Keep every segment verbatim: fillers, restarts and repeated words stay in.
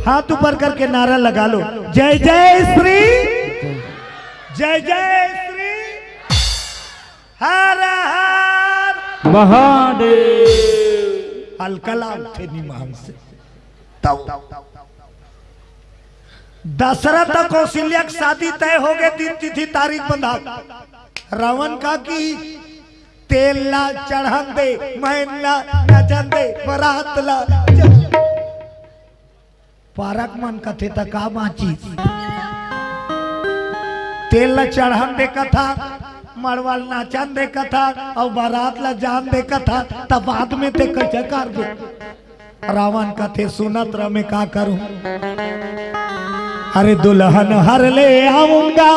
हाथ ऊपर करके नारा लगा लो, जय जय श्री, जय जय श्री हर हर महादेव। अलकला उठे निमान से। तब दशरथ अउ कौशल्या के शादी तय हो गे, दिन तिथि तारीख बंधा। रावण का कि तेल ला चढ़न दे, मैन ला नचन दे, बरात ला चढ़। पारक मन कथे त का बाँचिस? तेल ला चढ़न दे कथा, मड़वा ला नाचन दे कथा, अउ बरात ला जान दे कथा, त बाद में ते कइसे करबे? रावण कथे, सुनत रह, मैं का करूं? अरे दुल्हन हर ले आऊंगा,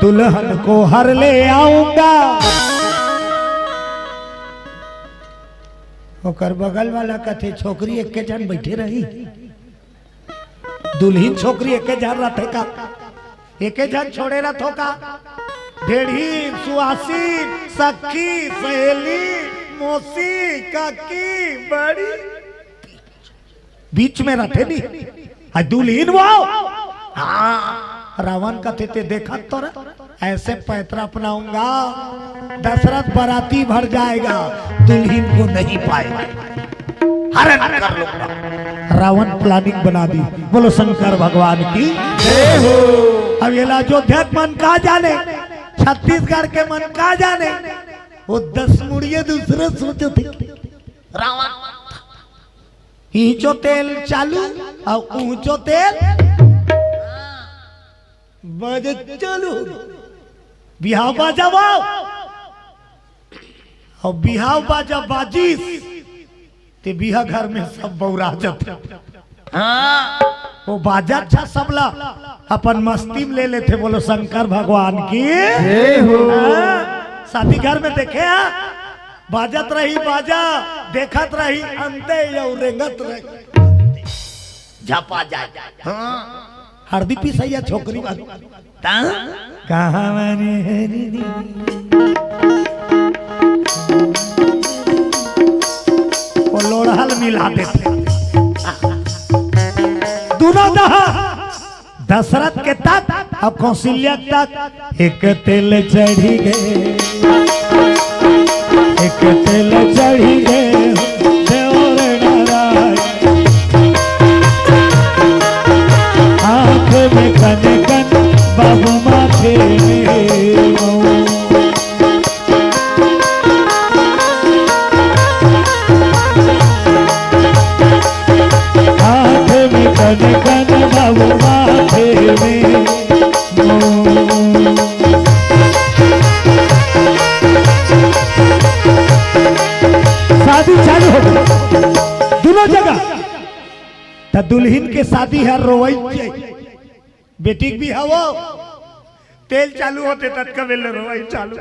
दुल्हन को हर ले आऊंगा। ओकर बगल वाला कथे, छोकरी एके झन बैठे रही, दुल्हिन छोकरी एके झन रथे का? एके झन छोड़े रथो का? ढेढ़ी, सुहासिन, सखी, सहेली, मौसी, काकी, बड़ी, बीच में रथे नी। आ दुल्हिन वो, हाँ, रावण कथे ते देखत तो रह, ऐसे पैतरा अपनाऊंगा, दशरथ बराती भर जाएगा, दुल्हिन को नहीं पाएगा, हरण कर लूंगा। रावण प्लानिंग बना दी। बोलो शंकर भगवान की जय हो। अब ये ला अयोध्या के मन का जाने, छत्तीसगढ़ के मन का जाने, वो दस मुड़िए दूसरे सोचथे। रावण, ईंचो तेल चालू अउ ऊंचो तेल बज चालू। बिहाव बाजा बाव। अउ बिहाव बाजा बाजिस, ते बिहा घर में सब बउरा जाथे। हाँ। वो बाजा अच्छा सबला अपन मस्ती में ले लेथे। बोलो शंकर भगवान की जय हो। हाँ, शादी घर में देखे हाँ, बाजत रही बाजा, देखत रही अंते अउ रेंगत रही। झपा जाए। हाँ। हरदी पिसैया छोकरी बात। ता? कहाँ माने हरी दी? वो लोढ़ल मिला देथे। दोनों दहा दशरथ के तक अउ कौशल्या तक एक तेल चढ़ी गे, एक तेल चढ़ी गे, देवर नारायण। आँख में कन कन बाबू माथे में मऊ। हाथ में कन कन बाबू माथे में। शादी चालू हो गई दोनों जगह। त दुल्हिन के शादी है रोवई जाई, बेटी के भी हवो, तेल चालू होथे ततका बेर ले रोवई चालू।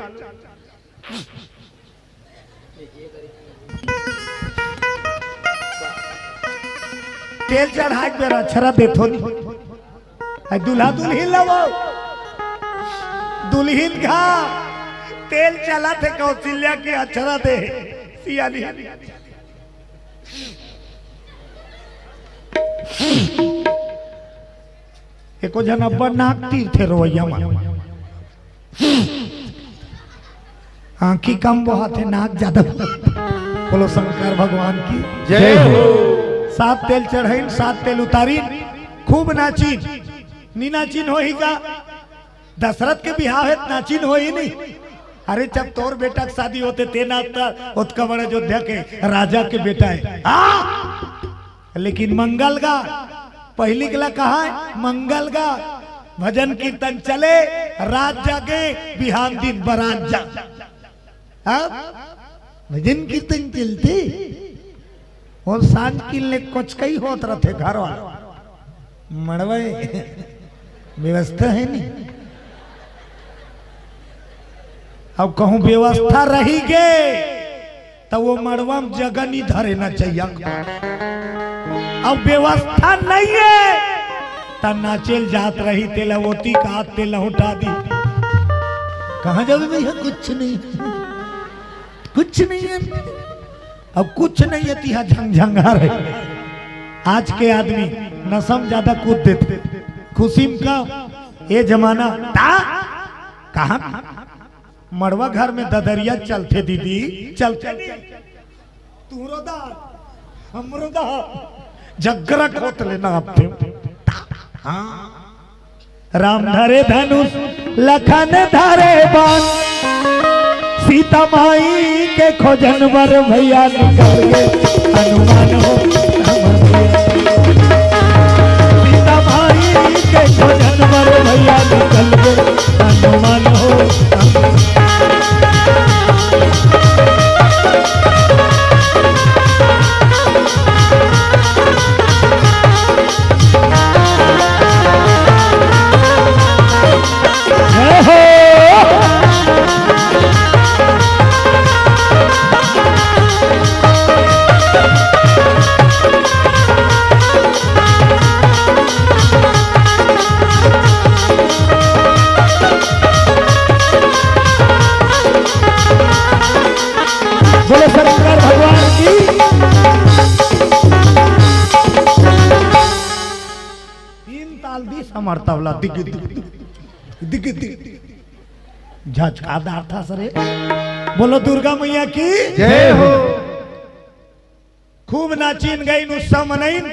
तेल चढ़ाए के बेरा अक्षरा देथो नी। आई दूल्हा दुल्हिन लवो। दुल्हिन का तेल चलत हे, कौशल्या के अक्षरा दे। सियानी। एको झन अब्बड़ नाक तीरथे रोवइया मन। आँखी कम बोहाथे, नाक ज्यादा। बोलो शंकर भगवान की जय हो। सात तेल चढ़इन, सात तेल उतारिन, खूब नाचिन। नी नाचिन होही का? दशरथ के बिहाव हे त नाचिन होही नी? अरे, जब तोर बेटा के शादी होथे, ते ना त ओतका बड़ा अयोध्या के राजा के बेटा हे। हाँ? लेकिन मंगल गा, पहिली के ला कहा हे? मंगल गा, भजन कीर्तन चले, रात जागे, बिहान दिन बरात जा। हाँ? भजन कीर्तन चलथे। अउ सांझ किन ले कोचकई होत रथे घर वाला। मड़वई व्यवस्था हे नी। अब कहूँ व्यवस्था रही गे, त वो मड़वा में जगह नी धरे ना चाहिए। अब व्यवस्था नइ हे, त नाचेल जात रही, तेला ओती का तेला उठा दी। कहाँ जाबे भैया? कुछ नहीं, कुछ नहीं हे। अब कुछ नहीं हे, तिहा झंझंगर हे। आज के आदमी नशा म ज्यादा कूद देथे। खुशी म का, ये जमाना ता कहाँ मड़वा घर में ददरिया चलथे दीदी, चलथे नहीं। तुहरो दा, हमरो दा, जगरा खोत लेना आपथे। हाँ। राम धरे धनुष लखन धरे बाण, सीता माई के खोजन बर भैया निकल गे हनुमान हो। सीता माई के खोजन बर भैया निकल गे हनुमान हो। जय हो। बोलो शंकर भगवान की। तीन ताल दिस हमर तबला, दिग, दिग, दिग, दिग, दिग। झचका दार था सरे। बोलो दुर्गा मैया की। जय हो। खूब नाचिन गइन, उत्सव मनइन,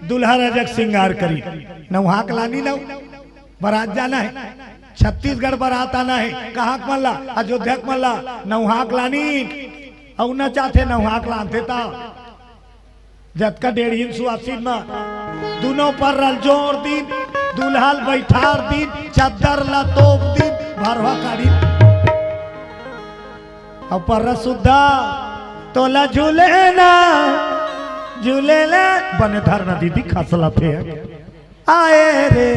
दूल्हा राजा के श्रृंगार करी। नौहाक लानी नौ, बारात जाना है, छत्तीसगढ़ बारात आना है। कहाँ के मन ला? अयोध्या के मन ला। नौहाक लानी, अउ नचाथे नौहाक लानथे ता। जतका डेढ़िन सुवासिन म दुनों पर रल जोर दिन, दूल्हा ल बैठार दिन, चद्दर ला तोप दिन, भरवा काढ़ी। अउ पर सुद्धा तोला झूले ना, झूले ना, बने धरना दीदी खसला थे। आए रे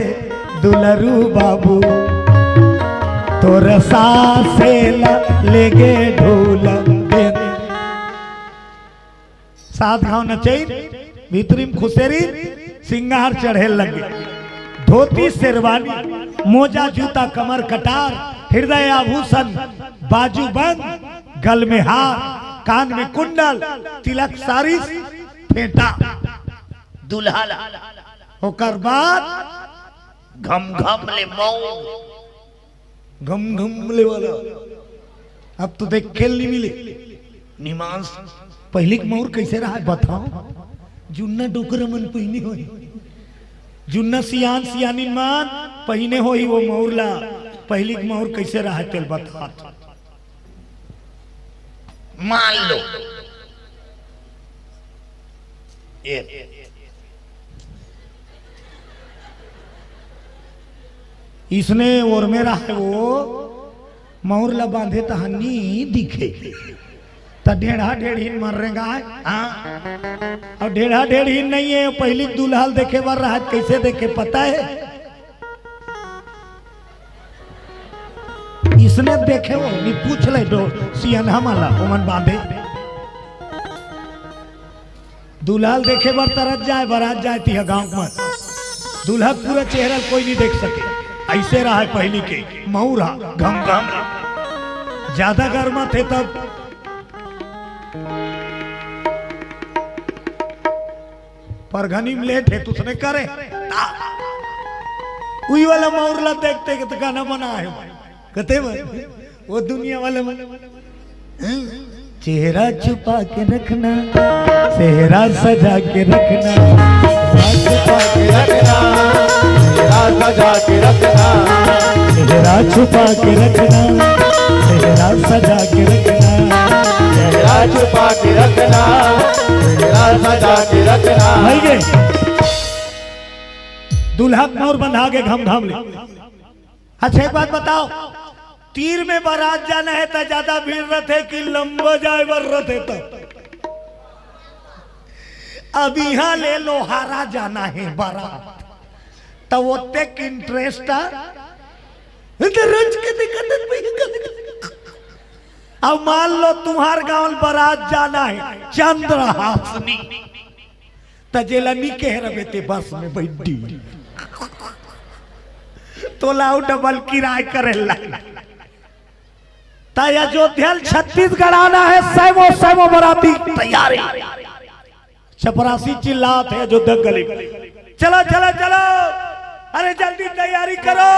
दुलरू बाबू, तोर सासे ला लेगे ढोला। सात घाव नचइन, भीतरी म खुसेरी, सिंगार चढ़े लगे। धोती शेरवानी, मोजा जूता कमर कटार, हृदय आभूषण, बाजू बंद, गल में हार, कान में कुंडल, तिलक सारिस, फेंटा। दूल्हा ला। ओकर बाद घम घम ले मऊ। घम घम ले वाला। अब तो देखे ल नइ मिले। निमांस। पहिली के मउर कइसे रहय बताव? जुन्ना डोकरा मन पहिने होही। जुन्ना सियान सियानिन मन पहिने होही वो मउर ला। पहिली के मउर कइसे रहय तेल बता। मान लो, ये इसने ओर में रहय वो मउर ला बांधे तहां नी दिखे। त ढेढ़ा ढेढ़िन मन रेंगाय। हाँ। अउ ढेढ़ा ढेढ़िन नइ हे, पहिली दूल्हा ल देखे बर रहय, कइसे देखे पता हे? इसने देखे वो, नी पूछ ले डो, सियनहा मन ला, ओमन बांधे। दूल्हा ल देखे बर तरस जाय, बारात जाय तिहा गांव म। दूल्हा के पूरा चेहरा ल कोई नी देख सके। अइसे रहय पहिली के, मउर ह, घम घम। जादा गरमाथे तब। परघनी म लेट हे, त उसने करे। उही वाला मउर ला देखते के त गाना बना हे। कते मन, वो दुनिया वाला मन। हैं? चेहरा छुपा के रखना, सेहरा सजा के रखना। छुपा के रखना, सेहरा सजा के रखना। सेहरा छुपा के रखना, सेहरा सजा के रखना। सेहरा छुपा के रखना, सेहरा सजा के रखना। भइगे। दूल्हा के मउर बंधा गे घम घम ले। अच्छा, एक बात बताव, तीर में बारात जाना हे त जादा भीड़ रथे कि लंबा जाय बर रथे त? अब इहां ले लोहारा जाना हे बारात, त ओतेक interest आ, त रच के देखत हस भइया। अब मान लो तुम्हार गांव बारात जाना हे चंद्रहासिनी, त जेला नी कहे रबे ते बस में बइठ दी। तोला अउ डबल किराय करे ला। त अयोध्या ल छत्तीसगढ़ आना हे, सैमो, सैमो बराती तैयारी। चपरासी चिल्लात हे अयोध्या गली में, "चलो, चलो, चलो, अरे जल्दी तैयारी करो।"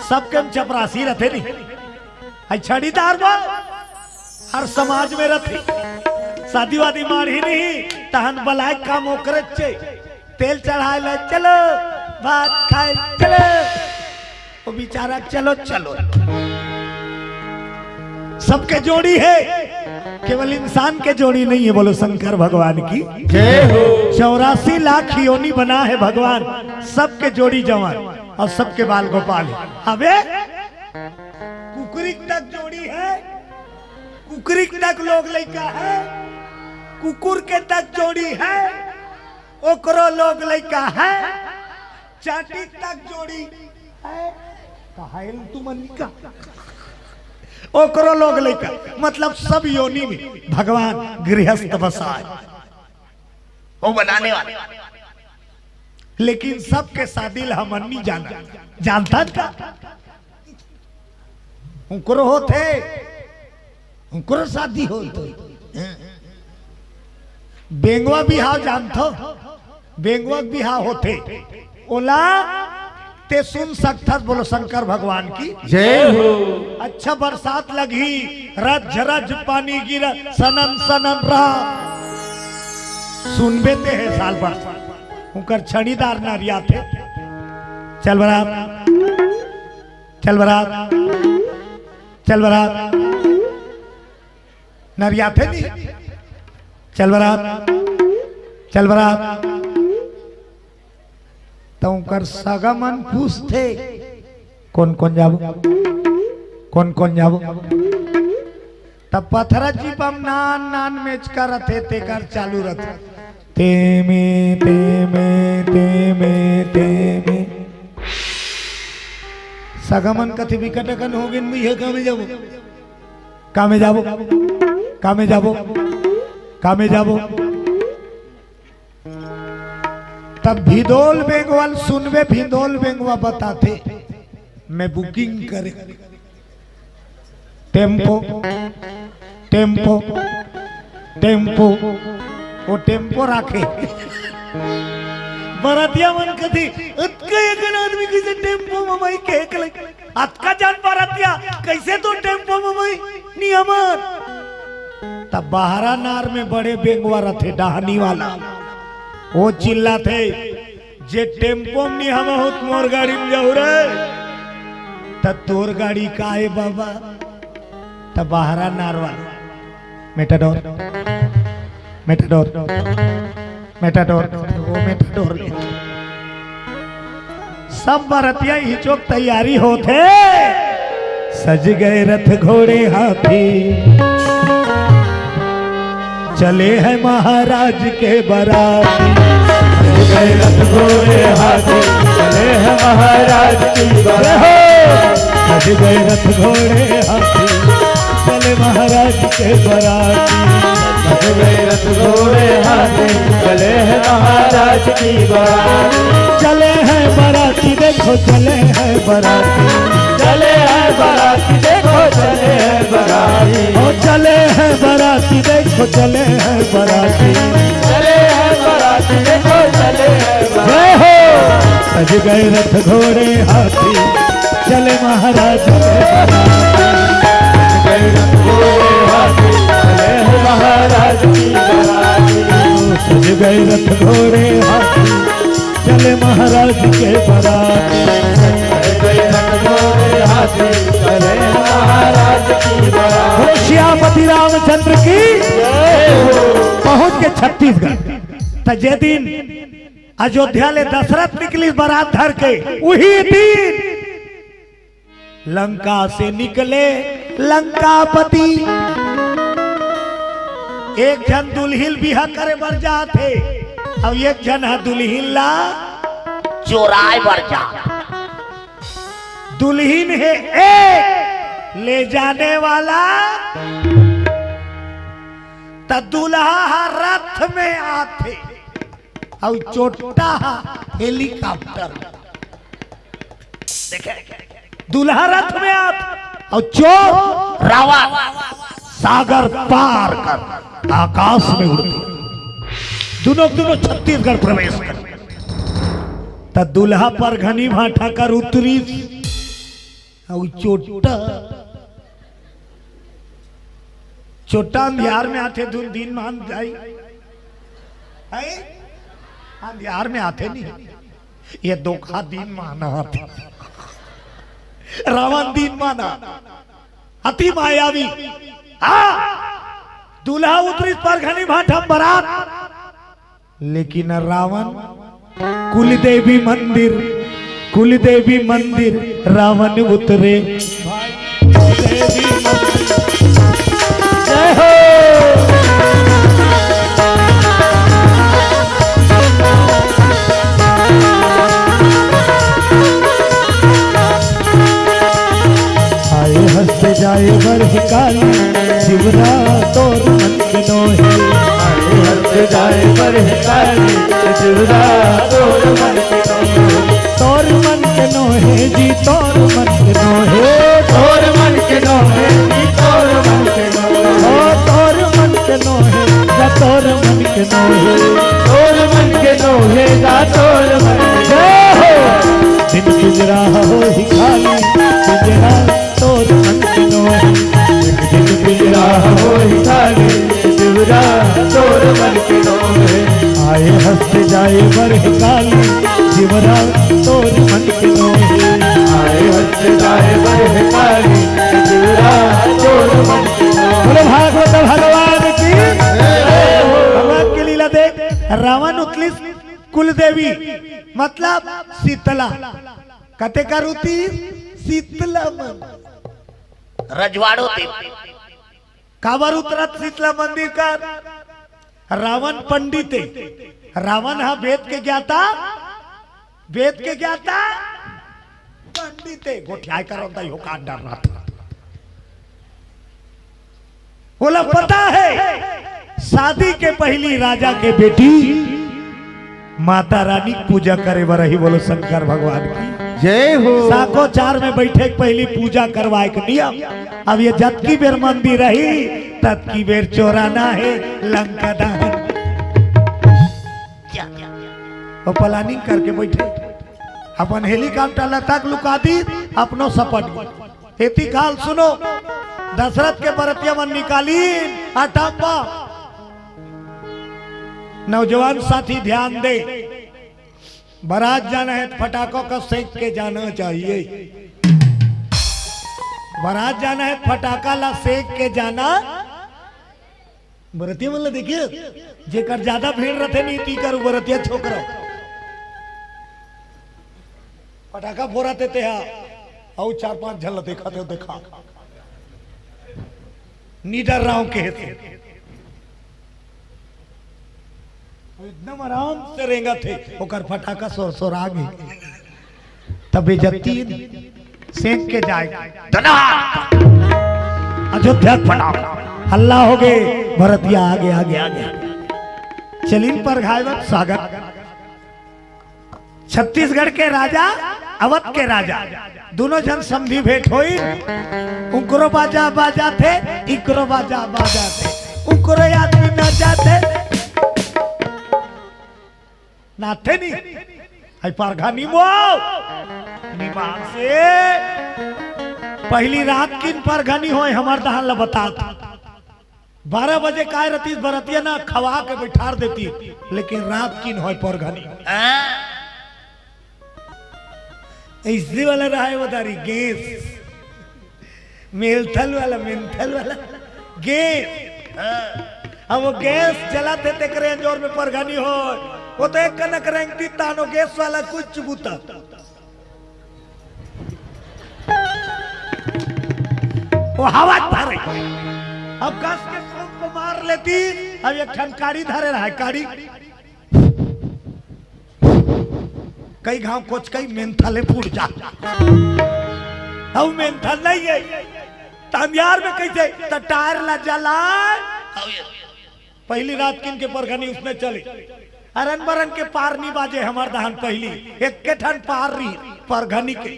सबके में चपरासी रथे नहीं, अइ छड़ीदार बा, हर समाज में रथे। शादी वादी माढ़ी नहीं, तहन बलाय काम ओकरे चे। तेल चढ़ाय ले, चलो भात खाय, चलो। वो बेचारा चलो चलो। सबके जोड़ी हे, केवल इंसान के जोड़ी नहीं हे। बोलो शंकर भगवान की जय हो। चौरासी लाख योनि बना हे भगवान, सबके जोड़ी जवान अउ सबके बाल गोपाल हे। अबे कुकुरी तक जोड़ी हे, कुकुरी तक लोग लइका हे, कुकुर के तक जोड़ी हे, ओकरो लोग लइका हे, चाटी तक जोड़ी हे, कहायल तू मनिका, ओकरो लोग लइका, मतलब सब योनि में भगवान गृहस्थ बसाय, वो बनाने वाले। लेकिन सबके शादी ल हमन नहीं जाना, जानता का? उनकरो होथे, उनकरो शादी होथे। बेंगवा बिहाव जानथो, बेंगवा के बिहाव होथे, ओला ते सुन सकथस। बोलो शंकर भगवान की जय हो। अच्छा बरसात लगही, रज रज पानी गिरा, सनन सनन रहा। सुनबे ते हे साल बरसात, उनकर छड़ीदार नरियाथे। चल बरात, चल बरात, चल बरात, नरियाथे नहीं। चल बरात, चल बरात। त उनकर सगा मन पूछथे, "कोन कोन जाबो, कोन कोन जाबो?" त पथरा जीप म नान नान मेचका रथे, तेकर चालू रथे, "तेमे, तेमे, तेमे, तेमे।" सगा मन कथे, "बिकट अकन हो गेन, मुइहे का में जाबो, का में जाबो, का में जाबो, का में जाबो?" तब भिंदोल बेंगवा ल सुनबे, भिंदोल बेंगवा बताथे, "मैं booking करे, टेम्पो, टेम्पो, टेम्पो।" वो टेम्पो राखे। बरतिया मन कथे, "अतका एकन आदमी कइसे टेम्पो म माई के एक लई?" अतका जन बरतिया, कइसे तो टेम्पो म माई निहमन? तब बहरा नार में बड़े बेंगवा रथे, डाहनी वाला, वो चिल्लाथे, "जे टेम्पो म निहमहूं त मोर गाड़ी म जाहू रे।" त तोर गाड़ी का ए बाबा? त बहरा नार वाला, मेटाडोर, मेटाडोर, मेटाडोर, वो मेटाडोर ले। सब बरतिया इचोक तैयारी होथे। सज गए रथ घोड़े हाथी, चले हैं महाराज के बराती। सज गए रथ घोड़े हाथी, चले हैं महाराज की बराती। सज गए रथ घोड़े हाथी, चले महाराज के बराती। सज गए रथ घोड़े हाथी, चले हैं महाराज की बराती। चले हैं बराती, देखो चले हैं बराती। चले हैं बराती, देखो चले हैं बराती। ओ चले हैं बराती, देखो चले हैं बराती। चले हैं बराती, देखो चले हैं बराती। जय हो। सज गए रथ घोड़े हाथी, चले महाराज के बराती। गए रथ घोड़े हाथी, चले हैं महाराज की बराती। सज गए रथ घोड़े हाथी, चले महाराज के बराती। गए रथ घोड़े हाथी, चले महाराज की बराती। बोलो सियापति रामचंद्र की। पहुंच के छत्तीसगढ़, त जे दिन अयोध्या ले दशरथ निकलिस बरात धर के, उही दिन लंका से निकले लंकापति। एक झन दुल्हिन बिहा करे बर जात हे, अउ एक झन ह दुल्हिन ला चोराय बर जात। दुल्हिन हे एक, ले जाने वाला त दूल्हा ह रथ में आथे, अउ चोट्टा ह हेलीकॉप्टर। देखे, दूल्हा रथ में आत अउ चोर रावण सागर पार कर आकाश में उड़ते। दुनों दुनों छत्तीसगढ़ प्रवेश कर। त दूल्हा परघनी भाठा कर उतरी। अउ चोट्टा, चोट्टा अंधियार में आथे, धुन दिन मान जाई। है? अंधियार में आथे नहीं। ये धोखा दिन माना आथे। रावण दिन माना। अति मायावी। हाँ, दूल्हा उतरी परघनी भाठा बरात। लेकिन रावण कुलदेवी मंदिर, कुलदेवी मंदिर रावण उतरे। कुलदेवी मंदिर। जय हो। आए हंस जाए बरह काली, जिवरा तोर मन के नोहे। आए हंस जाए बरह काली, जिवरा तोर मन के नोहे। तोर मन के नोहे जी, तोर मन के नोहे। तोर मन के नोहे जी, तोर मन के नोहे। ओ तोर मन के नोहे, जा तोर मन के नोहे। तोर मन के नोहे, जा तोर मन के। जय हो। दिन पिंजरा होही खाली, पिंजरा तोर मन के नोहे। दिन पिंजरा होही खाली, पिंजरा तोर मन के नोहे। आए हंस जाए बरह काली, जिवरा तोर मन के नोहे। आए हंस जाए बरह काली, जिवरा तोर मन के नोहे। बोलो भागवत भगवान की। भगवान की लीला देख, रावण उतलिस कुलदेवी, मतलब शीतला। कते का रुति शीतला मन। रजवाड़ो देवी। काबर उतरत शीतला मंदिर कर? रावण पंडित हे। रावण हा वेद के ज्ञाता, वेद के ज्ञाता पंडित हे। गोठियाय करो तई हो का डर रहा था। बोला पता है, शादी के पहली राजा के बेटी माता रानी के पूजा करे बर रही। बोलो शंकर भगवान की जय हो। साको चार में बैठे के पहली पूजा करवाए के नियम। अब ये जतकी बेर मंदिर रही, ततकी बेर चोराना है लंका दहन। वो प्लानिंग करके बैठे, अपन हेलीकॉप्टर लटक लुका दी, अपनो सपट गए। एती काल सुनो, दशरथ के बरतिया मन निकाली अटापा। नौजवान साथी ध्यान दे, बारात जाना है त फटाका का सेंक के जाना चाहिए। बारात जाना है त फटाका ला सेंक के जाना। बरतिया मन ला देखिए, जेकर ज्यादा भीड़ रथे नहीं तीकर बरतिया छोकरा। पटाखा फोरत हे तेहा, अउ चार पांच झन ला देखत हे, देखा। निडर राव के हे ते। एकदम आराम से रेंगत हे, ओकर फटाका सोर सोर आ गे। तब बेइज्जती सेंक के जाए। धना! अयोध्या के फटाका। हल्ला हो गे, भरतिया आगे, आगे, आगे। चलिन परघाय बर स्वागत। छत्तीसगढ़ के राजा, अवध के राजा, दोनों झन समधी भेंट होई। उंकरो बाजा बाजाथे, इकरो बाजा बाजाथे, उंकरो आदमी नाचाथे। नाथे नी, हई परघनी मो, निमान से। पहली रात किन परघनी होय, हमर दहान ल बतात। बारह बजे काय रतिस बरतिया ना खवा के बैठार देती, लेकिन रात किन होय परघनी। हाँ। ऐसे वाला रहा है वो दारी गैस, मेलथल वाला, मेंथल वाला गैस। हाँ। अब वो गैस जलाथे तेकरे अंजोर में परघनी होय, वो तो एक कनक रेंगती तानो गैस वाला कुछ बुता। वो हवा धरे। अब कस के पंप मार लेती, अब एक ठन काड़ी धरे रहा है, काड़ी। कई घाव कोचकई मेंथले फूट जा। अब मेंथल नहीं है, त अंधियार में कैसे? त टायर ला जला। पहली रात किन के परघनी उसने चले। अरन बरन के पार नी बाजे हमर दहन पहली। एक के ठन पार रही परघनी के।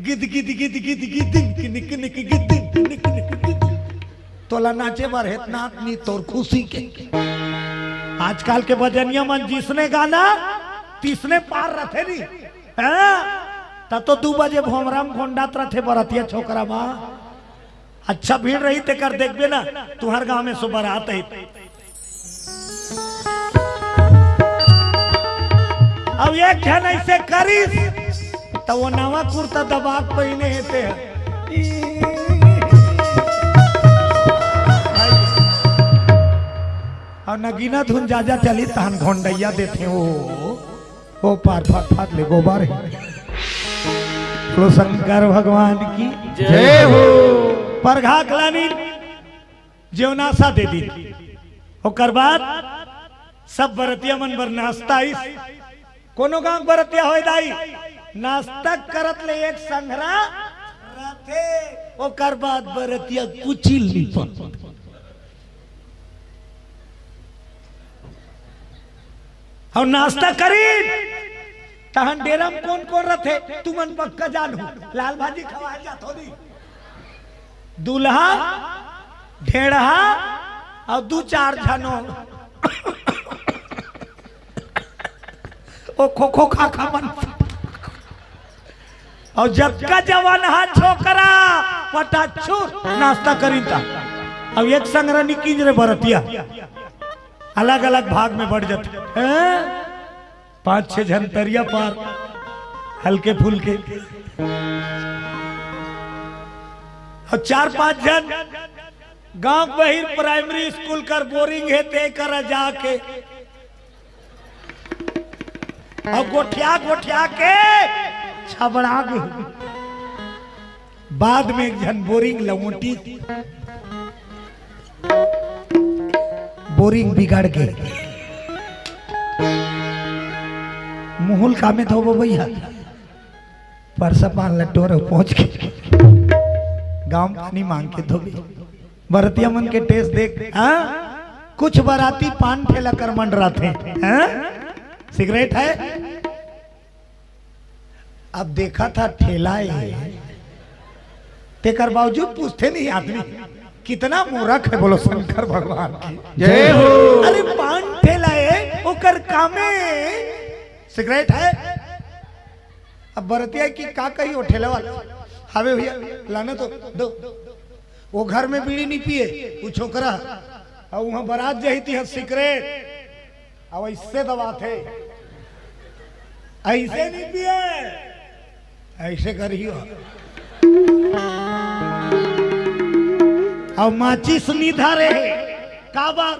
गिद गिद गिद गिद गिद निक निक गिद निक निक गिद। तोला नाचे बर हेत नाच नी तोर खुशी के। आजकल के बजनिया मन जिसने गाना, तिसने पार रथे नी। हैं? त तो दू बजे भोमरा म घोंडात रथे बरतिया छोकरा मा। अच्छा भीड़ रही तेकर देखबे ना, तुहर गांव में सो बरात है। अब एक झन ऐसे करिस, त वो नवा कुर्ता दबा के पहिने हे ते ह। अउ नगीना धुन जाजा चली, तहन घोंडैया देथे ओ, ओ पार फट फट ले गोबर हे। बोलो शंकर भगवान की जय हो। परघा के लानिन जेवनासा दे दी। ओकर बाद सब बरतिया मन बर नाश्ता आइस। कोनो गांव के बरतिया होय दाई, नाश्ता करत ले एक संघरा रथे, ओकर बाद बरतिया कुचिल नी पन। अउ नाश्ता करी, तहन डेरा म कोन कोन रथे, तुमन पक्का जानहू। लाल भाजी खवाए जात होही। दूल्हा, ढेड़हा अउ दू चार झन ओ, ओ खो खो खा खा मन। अउ जतका जवान हा छोकरा, पटाछू नाश्ता करिन ता। अब एक संग रनी किंजरे बरतिया, अलग-अलग भाग में बढ़ जाथे। हैं? पांच छह झन तरिया पार, हल्के फुल्के। अउ चार पांच झन गांव बहिर प्राइमरी स्कूल कर बोरिंग हे, ते करा जाके अउ गोठिया गोठिया के छबड़ा गे। बाद में एक झन बोरिंग लौटी, बोरिंग बिगड़ गे। मुहुल कामे धोबो भैया, परसा पान लटोर पहुंच के गांव पानी मांग के धोबे। बरतिया मन के टेस्ट देख, हाँ? कुछ बराती पान ठेला कर मंडराथे, हाँ? सिगरेट है? अब देखा था ठेला है, तेकर बावजूद पूछते नहीं आदमी, कितना मूर्ख है, बोलो शंकर भगवान की जय हो। अरे पान ठेला है, ओकर कामे सिगरेट है। अब बरतिया की का कही, वो ठेला वाला, "हावे भैया, लाना तो दो।" वो घर में बीड़ी नहीं पिए, वो छोकरा, अउ वहां बरात जाही तिहा सिगरेट, अउ ऐसे दबाथे, ऐसे नहीं पिए, ऐसे करियो। अउ माचिस नहीं धरे, काबर?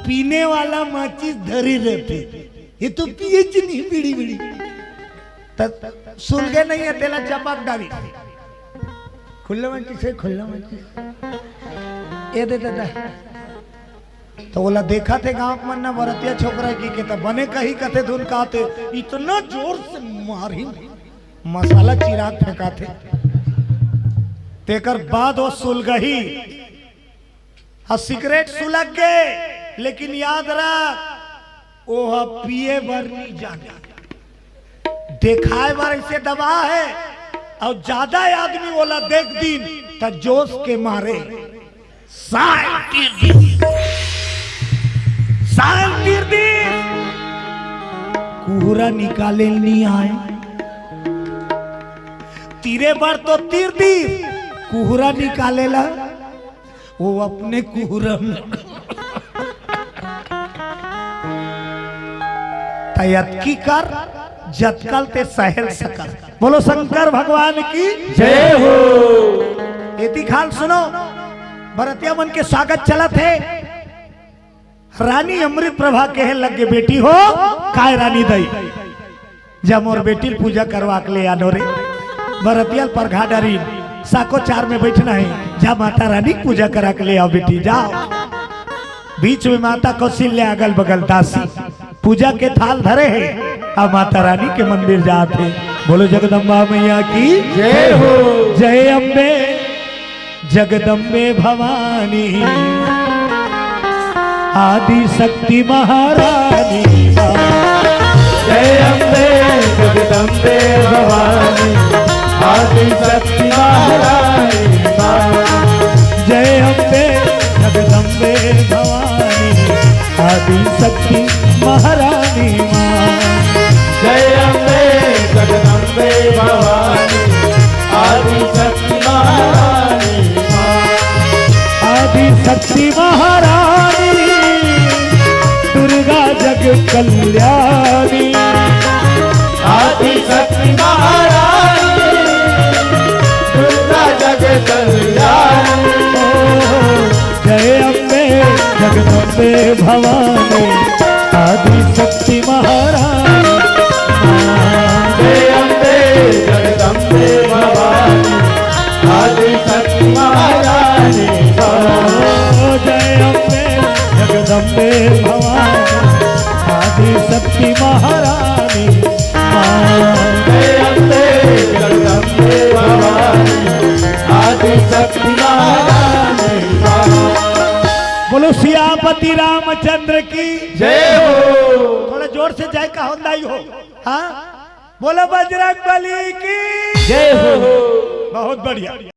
पीने वाला माचिस धरे रहते, ये तो पिए च नहीं बीड़ी बीड़ी। त सुलगे नहीं है, तेला चपक डाली। खुल्ला माचिस हे, खुल्ला माचिस। ए दे दादा। त ओला देखथे गांव के मन ना, बरतिया छोकरा की के त बने कही कथे धुन काथे, इतना जोर से मारी, मसाला चिराग फेंकाथे। तेकर बाद वो सुलगही। अउ सिगरेट सुलग गे, लेकिन याद रख, ओह पिए बर नहीं जाने, देखाए बर ऐसे दबा है। अउ ज्यादा आदमी ओला देख दिन, त जोश के मारे साल तीर दिन, साल तीर दिन, कुहरा निकाले नहीं आए। तीरे बर तो तीर दिन, कुहरा निकालेला वो अपने कुहरा में। त अतकी कर, जतकल ते सहल सकल। बोलो शंकर भगवान की जय हो। एती खाल सुनो, बरतिया मन के स्वागत चलत हे। रानी अमृत प्रभा कहे लगे, "बेटी हो, काय रानी दई, जा मोर बेटी ल पूजा करवा के ले आनो रे।" बरतिया ल परघा डारी, साको चार में बैठना है, "जा माता रानी पूजा करा के ले आओ बेटी, जाओ।" बीच में माता कौशल्या, अगल बगल दासी, पूजा के थाल धरे हे, अउ माता रानी के मंदिर जात हे। बोलो जगदम्बा मैया की जय हो। जय अम्बे जगदम्बे भवानी, आदि शक्ति महारानी माँ। जय अम्बे जगदम्बे भवानी, आदि शक्ति महारानी माँ। जय अम्बे जगदम्बे भवानी, आदि शक्ति महारानी माँ। जय अम्बे जगदम्बे भवानी, आदि शक्ति महारानी माँ। आदि शक्ति महारानी, दुर्गा जग कल्याणी। आदि शक्ति महारानी, दुर्गा जग कल्याणी। जय अम्बे जगदम्बे भवानी, आदि शक्ति महारानी। जय अम्बे जगदम्बे भवानी, आदि शक्ति महारानी। जय अम्बे जगदम्बे भवानी, आदि शक्ति महारानी। जय अम्बे जगदम्बे भवानी, आदि शक्ति महारानी। बोलो सियापति रामचंद्र की। जय हो। थोड़ा जोर से जय का होता ही हो। हाँ, बोलो बजरंग बली की। जय हो। बहुत बढ़िया।